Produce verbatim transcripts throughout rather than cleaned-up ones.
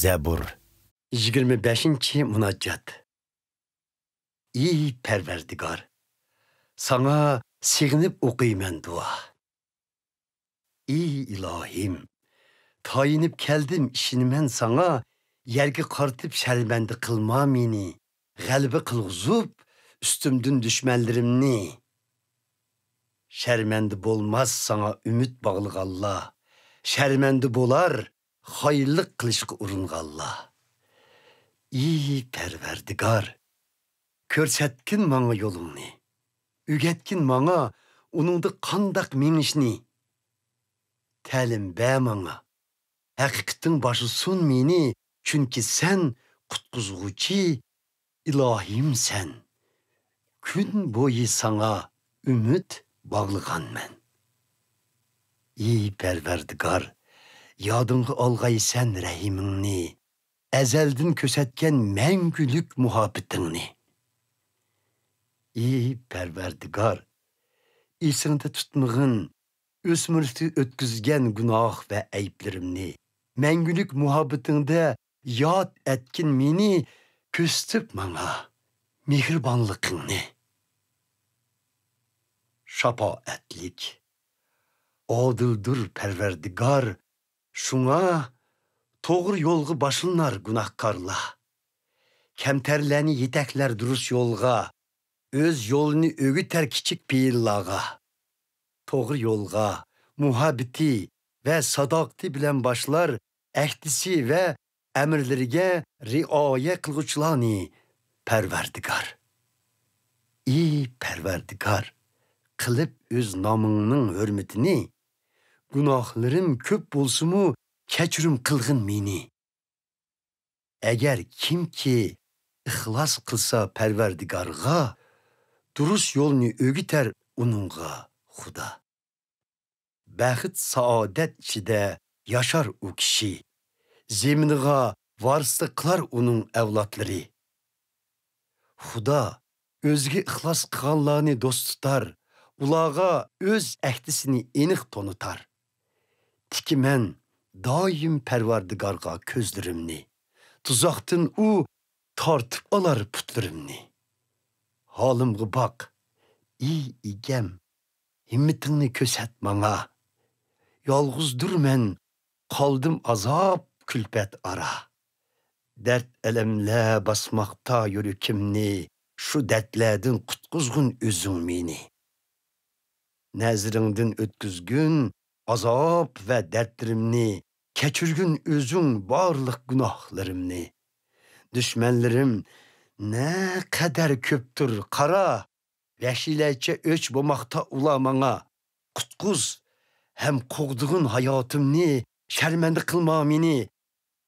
زەبۇر. يىگىرمە بەشىنچى مۇناجات. ئى پەرۋەردىگار، ساڭا سېغىنىپ ئوقۇيمەن دۇئا. ئى ئىلاھىم، تايىنىپ كەلدىم، ئىشىنىمەن ساڭا، يەرگە قارىتىپ شەرمەندە قىلما مېنى، غەلىبە قىلغۇزۇپ ئۈستۈمدىن دۈشمەنلىرىمنى. شەرمەندە بولماس ساڭا ئۈمىد باغلىغانلار، شەرمەندە بولار خائىنلىق قىلىشقا ئۇرۇنغانلار. ئى پەرۋەردىگار، كۆرسەتكىن ماڭا يولۇڭنى، ئۆگەتكىن ماڭا ئۇنىڭدا قانداق مېڭىشنى. تەلىم بەر ماڭا، ھەقىقىتىڭ باشلىسۇن مېنى، چۈنكى سەن قۇتقۇزغۇچى، ئىلاھىم سەن. كۈن بويى ساڭا ئۈمىد باغلىغانمەن. ئى پەرۋەردىگار، يادىڭغا ئالغايسەن رەھىمىڭنى، ئەزەلدىن كۆرسەتكەن مەڭگۈلۈك مۇھەببىتىڭنى. ئى پەرۋەردىگار، ئېسىڭدە تۇتمىغىن ئۆسمۈرلۈكتە ئۆتكۈزگەن گۇناھ ۋە ئەيىبلىرىمنى. مەڭگۈلۈك مۇھەببىتىڭدە ياد ئەتكىن مېنى، كۆرسىتىپ ماڭا مېھرىبانلىقىڭنى. شاپائەتلىك، ئادىلدۇر پەرۋەردىگار، شۇڭا توغرا يولغا باشلىنار گۇناھكارلار. كەمتەرلەرنى يېتەكلەر دۇرۇس يولغا، ئۆز يولىنى ئۆگىتەر كىچىك پېئىللارغا. توغرا يولغا مۇھەببىتى ۋە ساداقىتى بىلەن باشلار ئەھدىسى ۋە ئەمىرلىرىگە رىئايە قىلغۇچىلارنى پەرۋەردىگار. ئى پەرۋەردىگار، قىلىپ ئۆز نامىڭنىڭ ھۆرمىتىنى، گۇناھلىرىم كۆپ بولسىمۇ، كەچۈرۈم قىلغىن مېنى. ئەگەر كىمكى ئىخلاس قىلسا پەرۋەردىگارغا، دۇرۇس يولنى ئۆگىتەر ئۇنىڭغا خۇدا. بەخت-سائادەت ئىچىدە ياشار ئۇ كىشى، زېمىنىغا ۋارىسلىق قىلار ئۇنىڭ ئەۋلادلىرى. خۇدا ئۆزىگە ئىخلاس قىلغانلارنى دوست تۇتار، ئۇلارغا ئۆز ئەھدىسىنى ئېنىق تونۇتار. تىكىمەن دائىم پەرۋەردىگارغا كۆزلىرىمنى، تۇزاقتىن ئۇ تارتىپ ئالار پۇتلىرىمنى. ھالىمغا باق، ئى ئىگەم، ھىممىتىڭنى كۆرسەت ماڭا. يالغۇزدۇرمەن، قالدىم ئازاب، كۈلپەت ئارا. دەرد-ئەلەملەر باسماقتا يۈرىكىمنى، شۇ دەردلەردىن قۇتقۇزغىن ئۆزۈڭ مېنى. نەزىرىڭدىن ئۆتكۈزگىن ئازاب ۋە دەردلىرىمنى، كەچۈرگىن ئۆزۈڭ بارلىق گۇناھلىرىمنى. دۈشمەنلىرىم نەقەدەر كۆپتۇر، قارا، ۋەھشىيلەرچە ئۆچ بولماقتا ئۇلار ماڭا. قۇتقۇز ھەم قوغدىغىن ھاياتىمنى، شەرمەندە قىلما مېنى.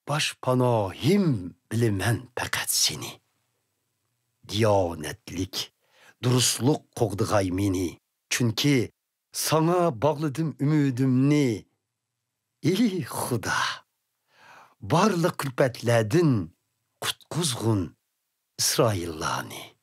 باش پاناھىم بىلىمەن پەقەت سېنى. دىيانەتلىك، دۇرۇسلۇق قوغدىغاي مېنى، چۈنكى ساڭا باغلىدىم ئۈمىدىمنى. ئى خۇدا، بارلىق كۈلپەتلەردىن قۇتقۇزغىن ئىسرائىللارنى.